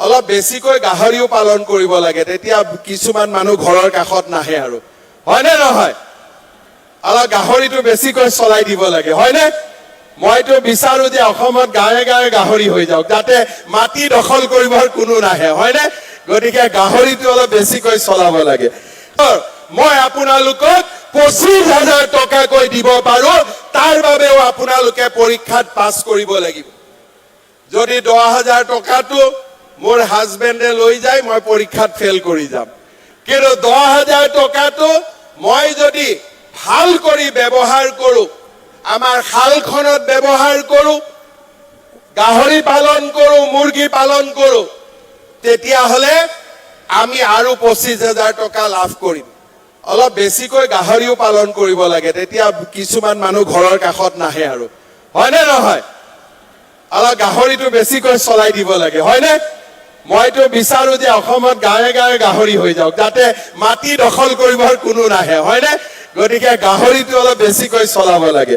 অলপ বেছিকৈ গাহৰিও পালন কৰিব লাগে, তেতিয়া কিছুমান মানুহ ঘৰৰ কাষত নাহে আৰু, হয়নে নহয়? অলপ গাহৰিটো বেছিকৈ চলাই দিব লাগে, হয়নে? মইতো বিচাৰো যে অসমত গাঁৱে গাঁৱে গাহৰি হৈ যাওক, যাতে মাটি দখল কৰিবৰ কোনো নাহে, হয়নে? গতিকে গাহৰিটো অলপ বেছিকৈ চলাব লাগে। মই আপোনালোকক 25,000 টকাকৈ দিব পাৰো, তাৰ বাবেও আপোনালোকে পৰীক্ষাত পাছ কৰিব লাগিব। যদি 10,000 টকাটো মোৰ হাজবেণ্ডে লৈ যায়, মই পৰীক্ষাত ফেইল কৰি যাম। কিন্তু 10,000 টকাটো মই যদি ভাল কৰি ব্যৱহাৰ কৰোঁ, আমাৰ শালখনত ব্যৱহাৰ কৰোঁ, গাহৰি পালন কৰোঁ, মুৰ্গী পালন কৰোঁ, তেতিয়াহ'লে আমি আৰু 25,000 টকা লাভ কৰিম। অলপ বেছিকৈ গাহৰিও পালন কৰিব লাগে, তেতিয়া কিছুমান মানুহ ঘৰৰ কাষত নাহে আৰু, হয়নে নহয়? অলপ গাহৰিটো বেছিকৈ চলাই দিব লাগে, হয়নে? মইতো বিচাৰো যে অসমত গাঁৱে গাঁৱে গাহৰি হৈ যাওক, যাতে মাটি দখল কৰিবৰ কোনো নাহে, হয়নে? গতিকে গাহৰিটো অলপ বেছিকৈ চলাব লাগে।